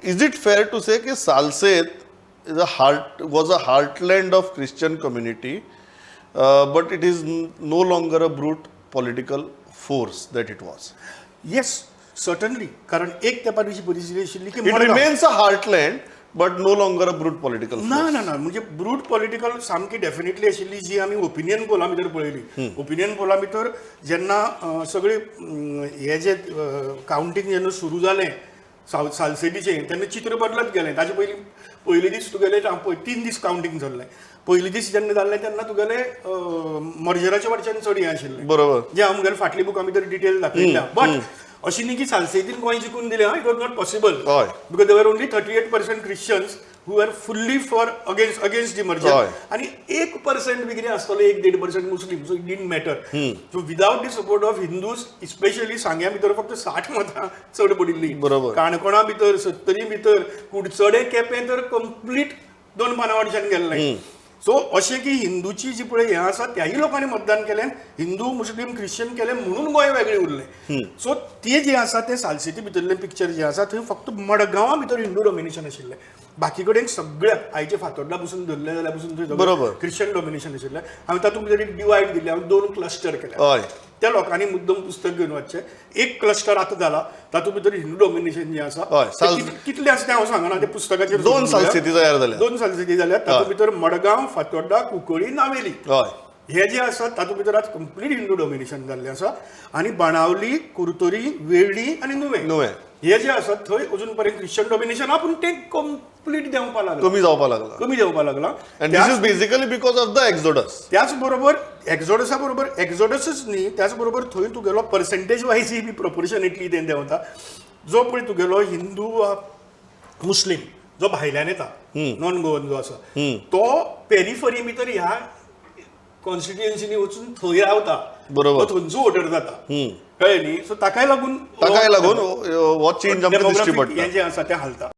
Is it fair to say की Salcete is a heart was a heartland of Christian community, but it is no longer a brute political force that it was? Yes, certainly, कारण एक तेंपार अशी परिस्थिती आशिल्ली की It remains a heartland, but no longer a brute political. ना ना ना, म्हणजे ब्रूट पॉलिटिकल सामकी डेफिनेटली आशिल्ली, जी आमी ओपिनियन पोला भितर पळयली. ओपिनियन पोला भितर जेन्ना सगळे हे जे कावंटींग जेन्ना सुरू जालें सालसेटीचें, तेन्ना चित्र बदलत गेलें. ताचे पयलीं पयले दीस तुगेले 3 दीस कावंटींग जाल्लें. पयले दीस जेन्ना जाल्लें तेन्ना तुगेले मर्जराच्या वटच्यान चड हें आशिल्लें, बरोबर जे हांव मुगेले फाटली बुका भितर डिटेल दाखयल्या. बट अशी न्ही की सालसेतीन गोंय जिखून दिलें. It was not possible because there were only 38% Christians who are fully for against the merger आणि 1% बी कितें आसतलो, 1-1.5% Muslim. So it didn't matter. So without the support of Hindus, especially सांग्या भितर फक्त 60 मतां चड पडिल्ली. काणकोणा भितर, सत्तरी भितर, कुडचडे, केपें तर कंप्लीट दोन पानां वटच्यान गेल्लें. सो अशें की हिंदूची जी पळय हें आसा, त्याही लोकांनी मतदान केलें. हिंदू, मुस्लीम, ख्रिश्चन केलें म्हणून गोंय वेगळें उरलें. सो ते जें आसा तें सालसेती भितरलें पिक्चर जें आसा, थंय फक्त मडगांवा भितर हिंदू डॉमिनेशन आशिल्लें. बाकी कडेन सगळ्याक आयचे फातोर्डा पसून धरलें जाल्यार पसून थंय ख्रिश्चन डॉमिनेशन आशिल्लें. हांवें तातूंत भितर एक डिवायड दिल्लें. हांवें दोन क्लस्टर केले. त्या लोकांनी मुद्दम पुस्तक घेवन वचचें. एक क्लस्टर आतां जाला, तातूंत भितर हिंदू डॉमिनेशन जें आसा, ते कितलें आसा तें हांव सांगना, तें पुस्तकाचेर दोन सोडून दिया. सालसेती तयार जाल्या. दोन सालसेती जाल्यात. तातूंत भितर मडगांव, फातोर्डा, कुंकळी, नावेली हे जे आसा, तातूंत भितर आज कंप्लीट हिंदू डॉमिनेशन जाल्लें आसा आनी बाणावली, कुरतरी, वेळ्ळी आनी नुवें नुवें हे जे आसा थंय अजून पर्यंत ख्रिश्चन डॉमिनेशन आहा, पूण तें कंप्लीट देंवपाक लागलां. कमी जावपाक लागला. कमी देंवपाक लागलां. And this is basically because of the exodus. त्याच बरोबर एक्झोडसा बरोबर, एक्झोडसच न्ही, त्याच बरोबर थंय तुगेलो पर्सेंटेज वायज बी प्रोपोर्शनेटली तें देंवता. जो पळय तुगेलो हिंदू वा मुस्लीम जो भायल्यान येता, नॉन गोवन जो आसा, तो पेरिफरी भितर ह्या कॉन्स्टिट्युएन्सीनी वचून थंय रावता. तो थंयचो वोटर जाता, कळ्ळें न्ही? सो ताकाय लागून ताकाय लागून हो चेंज आमकां दिश्टी demographic पडटा. हें जें आसा तें हालता.